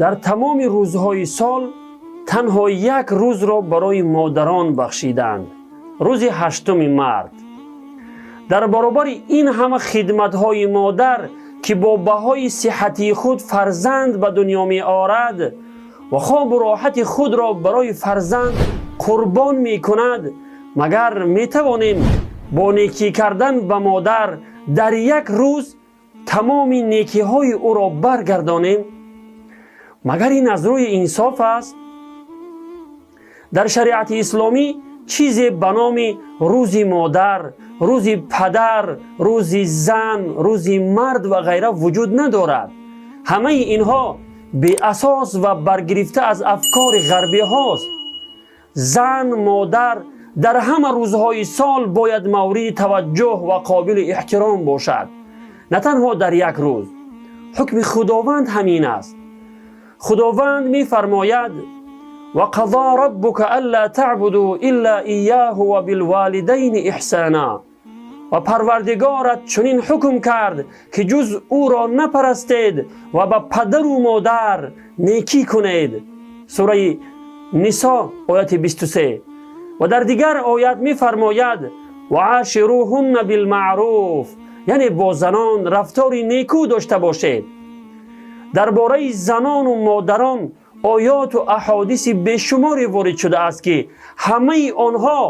Дар тамоми рӯзҳои сол танҳо як рӯзро барои модарон бахшиданд, рӯзи 8-уми март. Дар баробари ин ҳама хидматҳои модар, ки бо баҳои сиҳатии худ фарзанд ба дунё меорад ва хобу роҳати худро барои фарзанд қурбон мекунад, магар метавонем бо некӣ кардан ба модар дар як рӯз тамоми некиҳои ӯро баргардонем? Магар ин аз рӯи инсоф аст? Дар шариати исломӣ чизе ба номи рӯзи модар, рӯзи падар, рӯзи зан, рӯзи мард ва ғайра вуҷуд надорад. Ҳамаи инҳо беасос ва баргирифта аз афкори ғарбиҳост. Зан, модар дар ҳама рӯзҳои сол бояд мавриди таваҷҷӯҳ ва қобили эҳтиром бошад, на танҳо дар як рӯз. Ҳукми Худованд ҳамин аст. Худованд мефармояд: وقضى ربك ألا تعبدوا إلا إياه وبالوالدين إحسانا. Ва Парвардигорат чунин ҳукм кард, ки ҷуз ӯро напарастед ва ба падару модар некӣ кунед. Сураи Нисо, ояти 23. Ва дар дигар оят мефармояд: وعاشروهن بالمعروف, яъне бо занон рафтори некӯ дошта бошед. Дар бораи занону модарон оёту аҳодиси бешуморе ворид шудааст, ки ҳамаи онҳо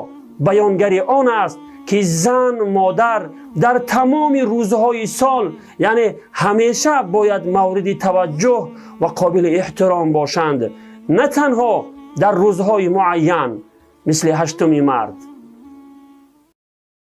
баёнгари он аст, ки зан, модар дар тамоми рӯзҳои сол, яъне ҳамеша, бояд мавриди таваҷҷӯҳ ва қобили эҳтиром бошанд, на танҳо дар рӯзҳои муайян, мисли 8-уми март.